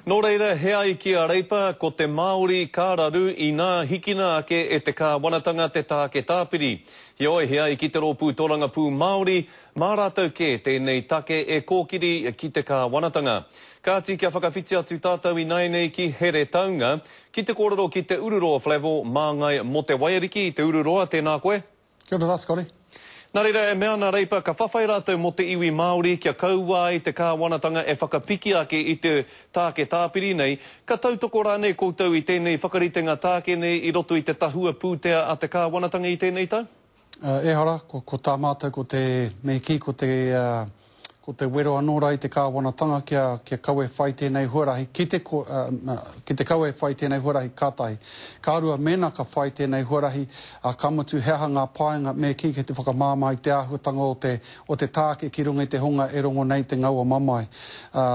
Nō reira, he ai ki a Reipa, ko te Māori ka raru inā hikina ake e te kāwanatanga te tāke tāpiri. Heoi, he ai ki te Rōpū Torangapū Māori, mā rātou kē tēnei take e kōkiri ki te kāwanatanga. Kāti kia whakawhiti atu tātou ināianei ki Heretaunga, ki te kōrero ki Te Ururoa Flavell, māngai mō te Waiariki. Te Ururoa, tēnā koe. Kia ora rā, Scotty. Nā reira, e mea ana Reipa ka whawhai rātou mō te iwi Māori kia kaua ai te kāwanatanga e whakapiki ake i te tāke tāpiri nei, ka tautoko rānei koutou i tēnei whakaritenga tāke nei i roto i te tahua pūtea a te kāwanatanga i tēnei tau? Ehara, ko tā mātou ko te, me kī ko te, Ko te wero anō rā i te kāwanatanga kia, kia kawe whai tēnei huarahi, ki te, ki te kawe whai tēnei huarahi ka tahi. Ka rua, mēnā ka whai tēnei huarahi, ā, ka mutu he aha ngā painga me kī kei te whakamāmā i te āhuatanga o te, o te tāke ki runga i te hunga e rongo nei te ngau o mamae, ā,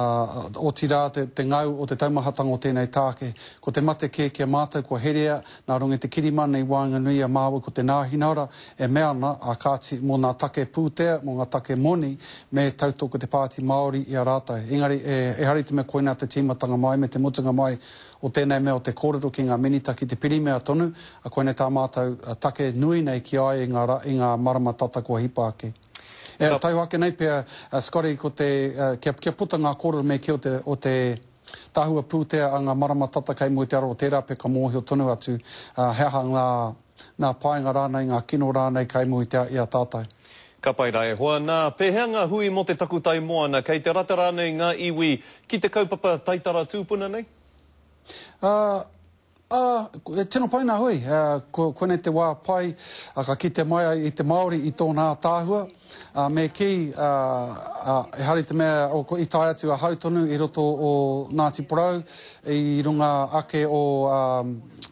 otirā te, te ngau o te taumahatanga o tēnei tāke. Ko te mate kē ki a mātou kua herea, Nā runga i te kirimana i waenganui i a māua ko te Nāhinara e mea ana, ā kāti, mō nā take pūtea, mō ngā take moni, me tautoko te Pāti Māori i a rātou. Engari, e, ehara i te mea koinā te tīmatanga mai me te mutunga mai o tēnei mea o te kōrero ki ngā minita ki te Pirimia tonu, ā, koinei tā mātou take nui nei ki a ia i ngā rā, i ngā marama tata kua hipa ake. E, taihoa ake nei pea, Scotty, ko te, kia, kia puta ngā kōrero me kī o te, o te, Tahua pūtea a ngā marama tata kei mua i te aro o tērā pea ka mōhio tonu atu he aha ngā ngā painga rānei, ngā kino rānei kei mua i te i a tātou. Ka pai rā e hoa. Nā, pēhea ngā hui mō te takutai moana? Kei te rata rānei ngā iwi ki te kaupapa taitara tūpuna nei? Ā, Ā, e tino pai nā hui. Ā, ko, koinei te wā pai, ā, ka kite mai ai i te Māori i tōna ātaahua. Ā, me kī, ā, ā, ehara i te mea, o, i tae atu ahau tonu i roto o Ngāti Porou, i runga ake o, ā,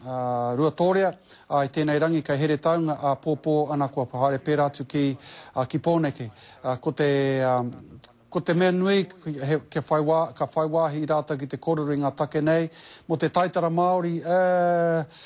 ā, Ruatōrea, ā, i tēnei rangi kei Heretaunga, āpōpō ana kua haere pērā atu ki, ā, ki Pōneke. Ā, ko te, ā, Ko te mea nui, he, kia whai wā, ka whai wāhi rātou ki te kōrero i ngā take nei. Mō te taitara Māori, eh,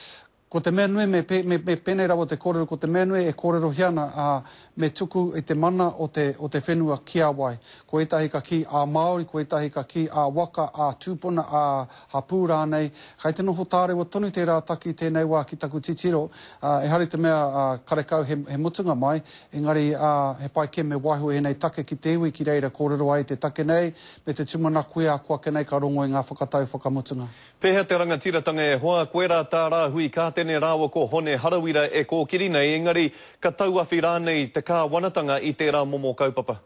ko te mea nui me, me, me pēnei rawa te kōrero, ko te mea nui e kōrerohia ana, ā, me tuku i te mana o te, o te whenua ki a wai. Ko ētahi ka kī ā-Māori, ko ētahi ka kī ā-waka, ā-tūpuna, ā-hapū rānei. Kai te noho tārewa tonu tērā take i tēnei wā ki taku titiro, ā, ehara i te mea, ā, karekau he, he mutunga mai, Engari, ā, he pai kē me waiho ēnei take ki te iwi ki reira kōrero ai te take nei, me te tūmanako ia ko ake nei ka rongo i ngā whakatau whakamutunga. Pēhea te rangatiratanga e hoa, koirā tā Rāhui Kātene rāua ko Hone Harawira e kōkiri nei, engari ka tauawhi rānei te kāwanatanga i tērā momo kaupapa?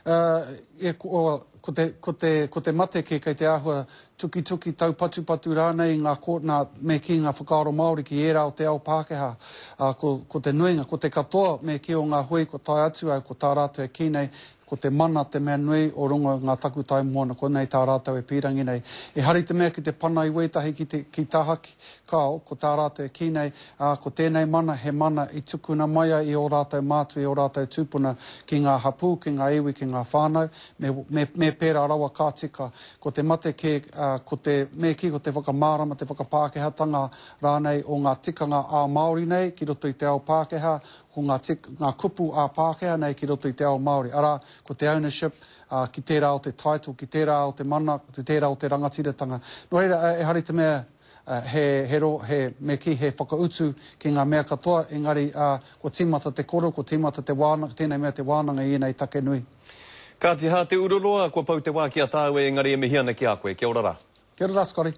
E, ko te, ko te, ko te mate kē kei te āhua tukituki, taupatupatu rānei i ngā kō, nā, me kī ngā whakaaro Māori ki ērā o te ao Pākehā. Ā, ko, ko te nuinga, ko te katoa me kī o ngā hui kua tae atu au, ko tā rātou e kī nei, ko te mana te mea nui o runga ngā takutai moana, konei tā rātou e pīrangi nei. Ehara i te mea ki te pana i wētahi ki te, ki tahaki, kāo, ko tā rātou e kī nei, Ā, ko tēnei mana he mana i tukuna mai ai i ō rātou mātua, i ō rātou tūpuna ki ngā hapū, ki ngā iwi, ki ngā whānau, me, me, me pērā rawa ka tika. Ko te mate kē, ā, ko te, me kī, ko te whakamārama, te whakapākehātanga rānei o ngā tikanga ā-Māori nei ki roto i te ao Pākehā, ko ngā tik, ngā kupu ā-Pākehā nei ki roto i te ao Māori, arā, ko te ownership, ā, ki tērā o te title, ki tērā o te mana, ki tērā o te rangatiratanga. Nō reira, ā, ehara i te mea, he, he ro, he, me kī, he whakautu ki ngā mea katoa, engari, ā, kua tīmata te koro, kua tīmata te wānanga, tēnei mea te wānanga i ēnei take nui. Kāti hā te ururoa, kua pau te wā ki a tāua engari e mihi ana ki a koe. Kia ora rā. Kia ora rā, Scotty.